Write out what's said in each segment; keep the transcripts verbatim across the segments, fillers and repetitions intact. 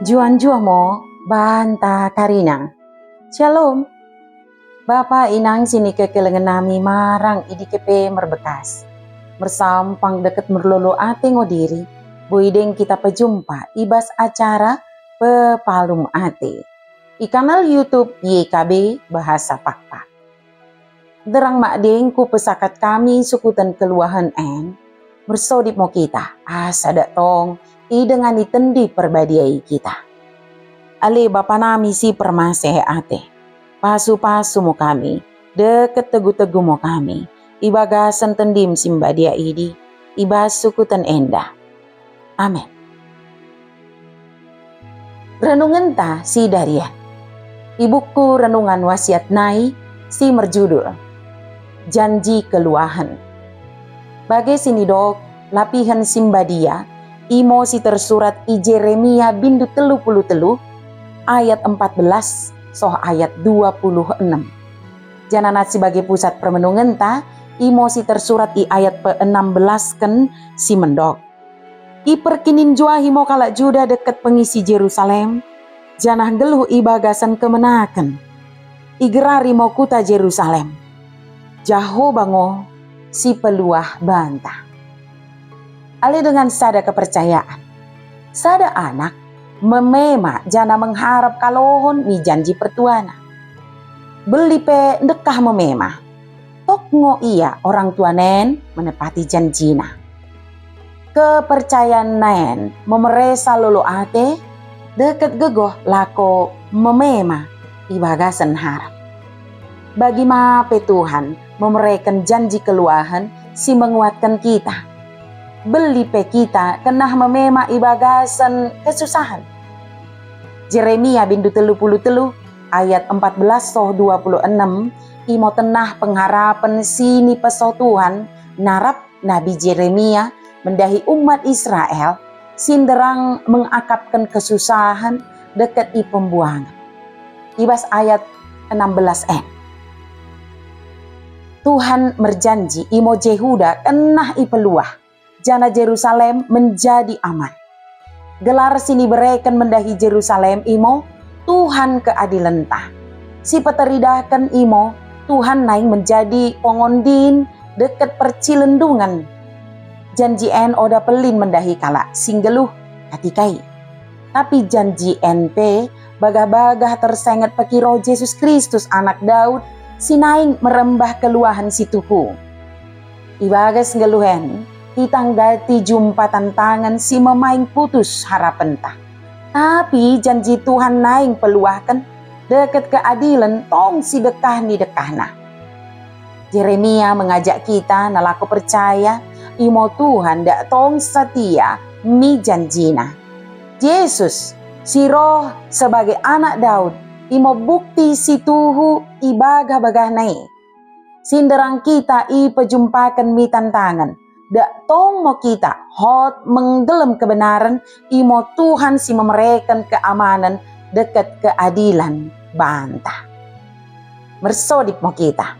Njuah-njuah mo banta karina. Shalom. Bapa inang si nikekelengen nami marang i dike pe merbekas. Mersampang deket merlolo ate ngo diri, boi deng kita pejumpa i bas acara Pepalum Ate i kanal YouTube Y K B Bahasa Pakpak. Nderang mak deng kupesakat kami sukuten keluahen en, mersodip mo kita, asa dak tong idengani Tendi Perbadia i kita. Ale Bapa nami si permaseh ate, pasu-pasu mo kami, deket tegu-tegu mo kami, i bagasen Tendim si mbadia idi, i bas sukuten enda. Amen. Renungenta si darian i buku Renungan Wasiat nai si merjudul Janji Keluahen. Bage si nidok lapihen si mbadia, imo si tersurat i Jeremia bindu telu puluh telu ayat empat belas soh ayat dua puluh enem. Janah nat si bage pusat permenungenta, imo si tersurat i ayat peenam belasken si mendok. Iperkininjuahi mo kalak Juda deket pengisi Jerusalem, janah nggeluh i bagasen kemenaken. Igerari mo kuta Jerusalem, Jehoba ngo si peluah banta. Ale dengan sada kepercayaan, sada anak memema janah mengharap kalohon mi janji pertuana. Beli pe ndekah memema. Tok ngo ia orang tua nen menepati janjina. Kepercayan nen memeresa lolo ate, deket gegoh lako memema i bagasen harap. Bagi ma pe Tuhan memereken janji keluahen si menguatken kita. Beli pe kita kenah memema i bagasen kesusahen. Jeremia bindu telu puluh telu ayat empat belas soh dua puluh enem, imo tenah pengharapen si nipesoh Tuhan narap Nabi Jeremia mendahi umat Israel si nderang mengakapken kesusahen deket i pembuangen. I bas ayat enam belas en, Tuhan merjanji imo Jehuda kenah ipeluah, janah Jerusalem menjadi aman. Gelar si nibereken mendahi Jerusalem imo Tuhan keadilenta. Si peteridahken imo Tuhan naing menjadi pengondin deket percilendungen. Janji en oda pelin mendahi kalak si nggeluh katika i. Tapi janji en pe bagah-bagah tersenget pekiroh Jesus Kristus, Anak Daud, si naing merembah keluahen si tuhu. I bagas nggeluh en, kita nggati jumpa tantangen si memaing putus harapenta. Tapi janji Tuhan naing peluahken deket keadilen tong si dekah ni dekahna. Jeremia mengajak kita nalako percaya, imo Tuhan dak tong setia mi janjina. Jesus, si roh sebagai Anak Daud, imo bukti si tuhu i bagah-bagahna e. Si nderang kita ipejumpaken mi tantangen, dak tong mo kita hot menggelem kebenaren, imo Tuhan si memereken keamanen deket keadilen banta. Mersodip mo kita.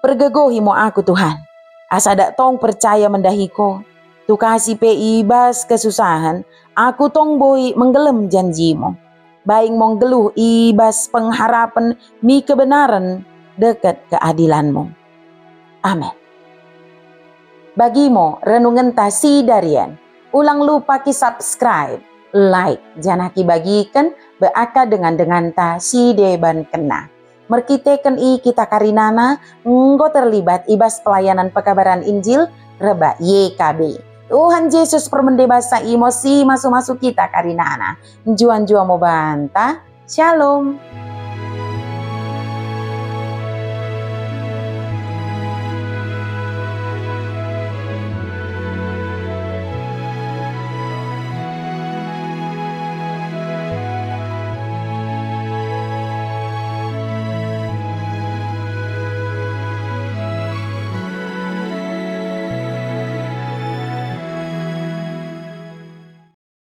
Pergegohi mo aku, Tuhan, asa dak tong percaya mendahi Ko. Tukasi pe i bas kesusahen, aku tong boi menggelem janji-Mu. Baing mo nggeluh i bas pengharapen mi kebenaren deket keadilan-Mu. Amen. Bagi mo renungenta si darian, ulang lupa ki subscribe, like, janah ki bagiken be aka dengan-denganta si deban kena. Merkiteken i kita karinana enggo terlibat i bas pelayanan pekabaran Injil rebak Y K B. Tuhan Jesus permende basa imo si masu-masu kita karinana. Njuah-njuah mo banta. Shalom.